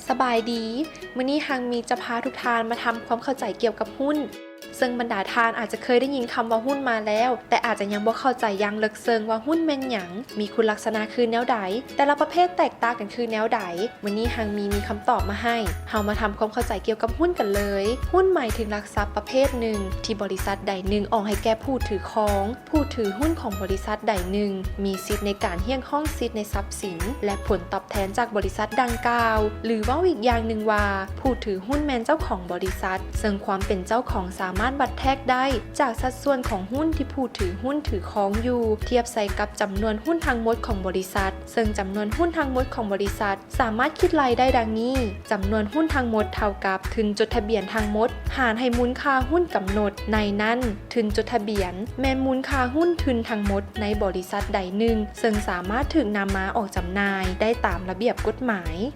ສະບາຍດີ, ມື້ນີ້ຮັງມີຈະພາທຸກທ່ານມາທຳຄວາມເຂົ້າໃຈກ່ຽວກັບຫຸ້ນ. ເຊິ່ງບັນດາທ່ານອາດຈະເຄີຍໄດ້ຍິນຄຳວ່າຫຸ້ນມາແລ້ວ, ແຕ່ອາດຈະຍັງບໍ່ເຂົ້າໃຈຢ່າງເລິກເຊິ່ງວ່າຫຸ້ນແມ່ນຫຍັງ, ມີຄຸນລັກສະນະຄືແນວໃດ, ແຕ່ລະປະເພດແຕກຕ່າງກັນຄືແນວໃດ. ມື້ນີ້ຮັງມີມີຄຳຕອບມາໃຫ້. ເຮົາມາທຳຄວາມເຂົ້າໃຈກ່ຽວກັບຫຸ້ນກັນເລີຍ. ຫຸ້ນໝາຍເຖິງຫຼັກຊັບປະເພດໜຶ່ງ ທີ່ບໍລິສັດໃດໜຶ່ງອອກໃຫ້ແກ່ຜູ້ຖືຄອງ. ຜູ້ຖືຫຸ້ນຂອງບໍລິສັດໃດໜຶ່ງ ມີສິດໃນການຮຽກຮ້ອງສິດໃນຊັບສິນ ແລະ ຜົນຕອບແທນຈາກບໍລິສັດດັ່ງກ່າວ, ຫຼື ເວົ້າອີກຢ່າງໜຶ່ງວ່າ ຜູ້ຖືຫຸ້ນແມ່ນເຈົ້າຂອງບໍລິສັດ, ເຊິ່ງຄວາມເປັນເຈົ້າຂອງສາມາດວັດແທກໄດ້ຈາກສັດສ່ວນຂອງຫຸ້ນທີ່ຜູ້ຖືຫຸ້ນຖືຄອງຢູ່, ທຽບໃສ່ກັບຈຳນວນຫຸ້ນທັງໝົດຂອງບໍລິສັດ, ເຊິ່ງຈຳນວນຫຸ້ນທັງໝົດຂອງບໍລິສັດ ສາມາດຄິດໄລ່ໄດ້ດັ່ງນີ້: ຈຳນວນຫຸ້ນທັງໝົດເທົ່າກັບທຶນຈົດທະບຽນທັງໝົດ ຫານໃຫ້ມູນຄ່າຫຸ້ນກຳນົດ. ໃນນັ້ນ, ທຶນຈົດທະບຽນແມ່ນມູນຄ່າຫຸ້ນທຶນທັງໝົດໃນບໍລິສັດໃດໜຶ່ງ ເຊິ່ງສາມາດຖືກນຳມາອອກຈຳໜ່າຍໄດ້ຕາມລະບຽບກົດໝາຍ.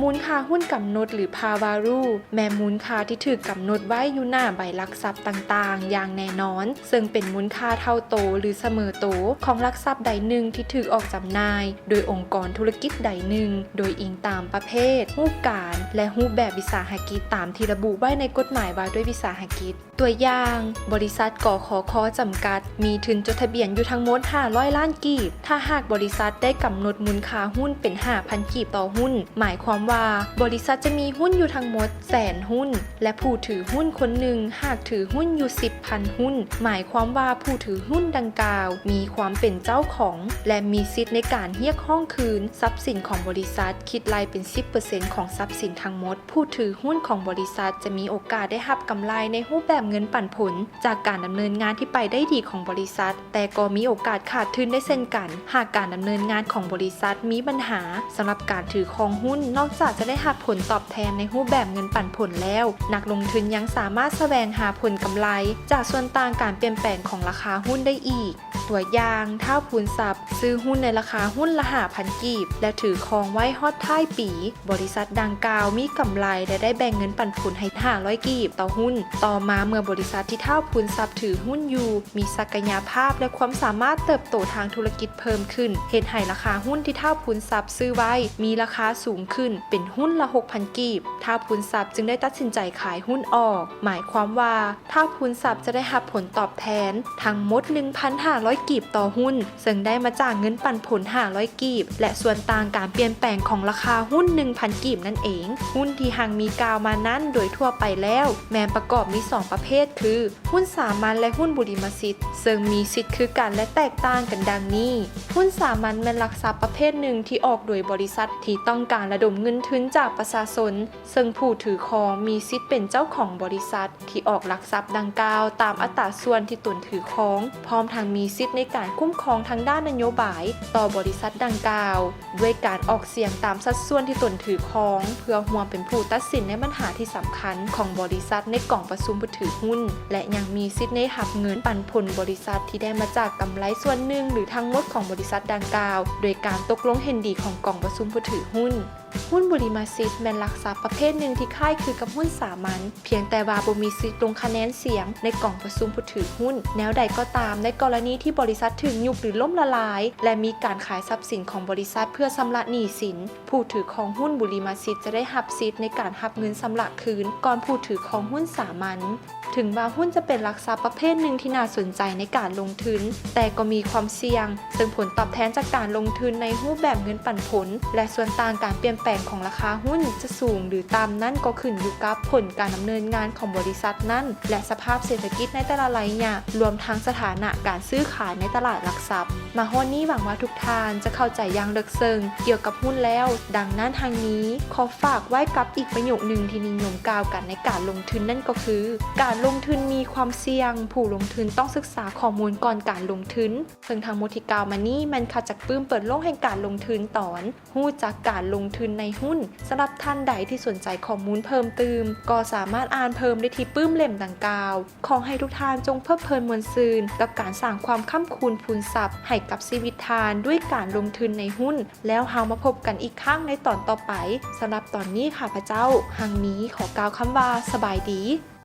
ມູນຄ່າຫຸ້ນກຳນົດ ຫຼື par value ແມ່ນມູນຄ່າທີ່ຖືກກຳນົດໄວ້ຢູ່ໜ້າໃບຫຼັກຊັບຕ່າງໆຢ່າງແນ່ນອນ, ເຊິ່ງເປັນມູນຄ່າເທົ່າໂຕ ຫຼື ສະເໝີໂຕຂອງຫຼັກຊັບໃດໜຶ່ງທີ່ຖືກອອກຈຳໜ່າຍໂດຍອົງກອນທຸລະກິດໃດໜຶ່ງ, ໂດຍອີງຕາມປະເພດ, ຮູບການ ແລະ ຮູບແບບວິສາຫະກິດ ຕາມທີ່ລະບຸໄວ້ໃນກົດໝາຍວ່າດ້ວຍວິສາຫະກິດ. ຕົວຢ່າງ, ບໍລິສັດ ກຂຄ ຈຳກັດ ມີທຶນຈົດທະບຽນຢູ່ທັງໝົດຫ້າຮ້ອຍລ້ານກີບ. ຖ້າຫາກບໍລິສັດໄດ້ກຳນົດມູນຄ່າຫຸ້ນເປັນຫ້າພັນກີບຕໍ່ຫຸ້ນ, ໝາຍຄວາມວ່າ ບໍລິສັດຈະມີຫຸ້ນຢູ່ທັງໝົດແສນຫຸ້ນ ແລະ ຜູ້ຖືຫຸ້ນຄົນໜຶ່ງຫາກຖືຫຸ້ນຢູ່ສິບພັນຫຸ້ນ, ໝາຍຄວາມວ່າຜູ້ຖືຫຸ້ນດັ່ງກ່າວມີຄວາມເປັນເຈົ້າຂອງ ແລະ ມີສິດໃນການຮຽກຮ້ອງຄືນຊັບສິນຂອງບໍລິສັດ, ຄິດໄລ່ເປັນສິບເປີເຊັນຂອງຊັບສິນທັງໝົດ. ຜູ້ຖືຫຸ້ນຂອງບໍລິສັດຈະມີໂອກາດໄດ້ຮັບກຳໄລໃນຮູບແບບເງິນປັນຜົນຈາກການດຳເນີນງານທີ່ໄປໄດ້ດີຂອງບໍລິສັດ, ແຕ່ກໍມີໂອກາດຂາດທຶນໄດ້ເຊັ່ນກັນ ຫາກການດຳເນີນງານຂອງບໍລິສັດມີບັນຫາ. ສຳລັບການຖືຄອງຫຸ້ນ, ນອກຈາກຈະໄດ້ຮັບຜົນຕອບແທນໃນຮູບແບບເງິນປັນຜົນແລ້ວ, ນັກລົງທຶນຍັງສາມາດສະແຫວງຫາຜົນກຳໄລຈາກສ່ວນຕ່າງການປ່ຽນແປງຂອງລາຄາຫຸ້ນໄດ້ອີກ. ຕົວຢ່າງ, ທ້າວພູນຊັບຊື້ຫຸ້ນໃນລາຄາຫຸ້ນລະຫ້າພັນກີບ ແລະ ຖືຄອງໄວ້ຮອດທ້າຍປີ. ບໍລິສັດດັ່ງກ່າວມີກຳໄລ ແລະ ໄດ້ແບ່ງເງິນປັນຜົນໃຫ້ຫ້າຮ້ອຍກີບຕໍ່ຫຸ້ນ. ຕໍ່ມາເມື່ອບໍລິສັດທີ່ທ້າວພູນຊັບຖືຫຸ້ນຢູ່ ມີສັກກະຍະພາບ ແລະ ຄວາມສາມາດເຕີບໂຕທາງທຸລະກິດເພີ່ມຂຶ້ນ, ເຮັດໃຫ້ລາຄາຫຸ້ນທີ່ທ້າວພູນຊັບຊື້ໄວ້ມີລາຄາສູງຂຶ້ນເປັນຫຸ້ນລະຫົກພັນກີບ. ທ້າວພູນຊັບຈຶ່ງໄດ້ຕັດສິນໃຈຂາຍຫຸ້ນອອກ. ໝາຍຄວາມວ່າ ທ້າວພູນຊັບຈະໄດ້ຮັບຜົນຕອບແທນທັງໝົດໜຶ່ງພັນຫ້າຮ້ອຍກີບຕໍ່ຫຸ້ນ, ເຊິ່ງໄດ້ມາຈາກເງິນປັນຜົນຫ້າຮ້ອຍກີບ ແລະ ສ່ວນຕ່າງການປ່ຽນແປງຂອງລາຄາຫຸ້ນໜຶ່ງພັນກີບນັ້ນເອງ. ຫຸ້ນທີ່ຮັງມີກ່າວມານັ້ນໂດຍທົ່ວໄປແລ້ວແມ່ນປະກອບມີສອງປະເພດ ຄື ຫຸ້ນສາມັນ ແລະ ຫຸ້ນບຸລິມະສິດ, ເຊິ່ງມີສິດຄືກັນ ແລະ ແຕກຕ່າງກັນດັ່ງນີ້. ຫຸ້ນສາມັນແມ່ນຫຼັກຊັບປະເພດໜຶ່ງທີ່ອອກໂດຍບໍລິສັດທີ່ຕ້ອງການລະດົມເງິນທຶນຈາກປະຊາຊົນ, ເຊິ່ງຜູ້ຖືຄອງມີສິດເປັນເຈົ້າຂອງບໍລິສັດ ທີ່ອອກຫຼັກຊັບດັ່ງກ່າວຕາມອັດຕາສ່ວນທີ່ຕົນຖືຄອງ, ພ້ອມທັງມີສິດໃນການຄຸ້ມຄອງທາງດ້ານນະໂຍບາຍຕໍ່ບໍລິສັດດັ່ງກ່າວ ດ້ວຍການອອກສຽງຕາມສັດສ່ວນທີ່ຕົນຖືຄອງ ເພື່ອຮ່ວມເປັນຜູ້ຕັດສິນໃນບັນຫາທີ່ສຳຄັນຂອງບໍລິສັດໃນກອງປະຊຸມຜູ້ຖືຫຸ້ນ ແລະ ຍັງມີສິດໃນຮັບເງິນປັນຜົນບໍລິສັດທີ່ໄດ້ມາຈາກກຳໄລສ່ວນໜຶ່ງ ຫຼື ທັງໝົດຂອງບໍລິສັດດັ່ງກ່າວ ໂດຍການຕົກລົງເຫັນດີຂອງກອງປະຊຸມຜູ້ຖືຫຸ້ນ. ຫຸ້ນບຸລິມະສິດແມ່ນຫຼັກຊັບປະເພດໜຶ່ງທີ່ຄ້າຍຄືກັບຫຸ້ນສາມັນ, ພຽງແຕ່ວ່າບໍ່ມີສິດລົງຄະແນນສຽງໃນກອງປະຊຸມຜູ້ຖືຫຸ້ນ. ແນວໃດກໍຕາມ, ໃນກໍລະນີທີ່ບໍລິສັດຖືກຍຸບ ຫຼື ລົ້ມລະລາຍ ແລະ ມີການຂາຍຊັບສິນຂອງບໍລິສັດເພື່ອຊຳລະໜີ້ສິນ, ຜູ້ຖືຄອງຫຸ້ນບຸລິມະສິດຈະໄດ້ຮັບສິດໃນການຮັບເງິນຊຳລະຄືນກ່ອນຜູ້ຖືຄອງຫຸ້ນສາມັນ. ເຖິງວ່າຫຸ້ນຈະເປັນຫຼັກຊັບປະເພດໜຶ່ງທີ່ໜ້າສົນໃຈໃນການລົງທຶນ, ແຕ່ກໍມີຄວາມສ່ຽງ, ເຊິ່ງຜົນຕອບແທນຈາກການລົງທຶນໃນຮູບແບບເງິນປັນຜົນ ແລະ ສ່ວນຕ່າງການປ່ຽນແປງຂອງລາຄາຫຸ້ນຈະສູງ ຫຼື ຕ່ຳນັ້ນກໍຂຶ້ນຢູ່ກັບຜົນການດຳເນີນງານຂອງບໍລິສັດນັ້ນ ແລະ ສະພາບເສດຖະກິດໃນແຕ່ລະໄລຍະ, ລວມທັງສະຖານະການຊື້ຂາຍໃນຕະຫຼາດຫຼັກຊັບ. ມາຮອດນີ້ຫວັງວ່າທຸກທ່ານຈະເຂົ້າໃຈຢ່າງເລິກເຊິ່ງກ່ຽວກັບຫຸ້ນແລ້ວ. ດັ່ງນັ້ນ ຮັງມີຂໍຝາກໄວ້ກັບອີກປະໂຫຍກໜຶ່ງທີ່ນິຍົມກ່າວກັນໃນການລົງທຶນ ນັ້ນກໍຄື ການລົງທຶນມີຄວາມສ່ຽງ, ຜູ້ລົງທຶນຕ້ອງສຶກສາຂໍ້ມູນກ່ອນການລົງທຶນ. ເຊິ່ງທັງໝົດທີ່ກ່າວມານີ້ແມ່ນຂ້າຈັກປຶ້ມເປີດໂລກແຫ່ງການລົງທຶນຕອນ ຮູ້ຈັກການລົງທຶນໃນຫຸ້ນ. ສຳລັບທ່ານໃດທີ່ສົນໃຈຂໍ້ມູນເພີ່ມຕື່ມ ກໍສາມາດອ່ານເພີ່ມໄດ້ທີ່ປຶ້ມເຫຼັ້ມດັ່ງກ່າວ. ຂໍໃຫ້ທຸກທ່ານຈົ່ງເພີດເພີນມ່ວນຊື່ນກັບການສ້າງຄວາມຄ້ຳຄູນພູນຊັບໃຫ້ກັບຊີວິດທ່ານດ້ວຍການລົງທຶນໃນຫຸ້ນ. ແລ້ວເຮົາມາພົບກັນອີກຄັ້ງໃນຕອນຕໍ່ໄປ. ສຳລັບຕອນນີ້ ຂ້າພະເຈົ້າ ຮັງມີ ຂໍກ່າວຄຳວ່າ ສະບາຍດີ.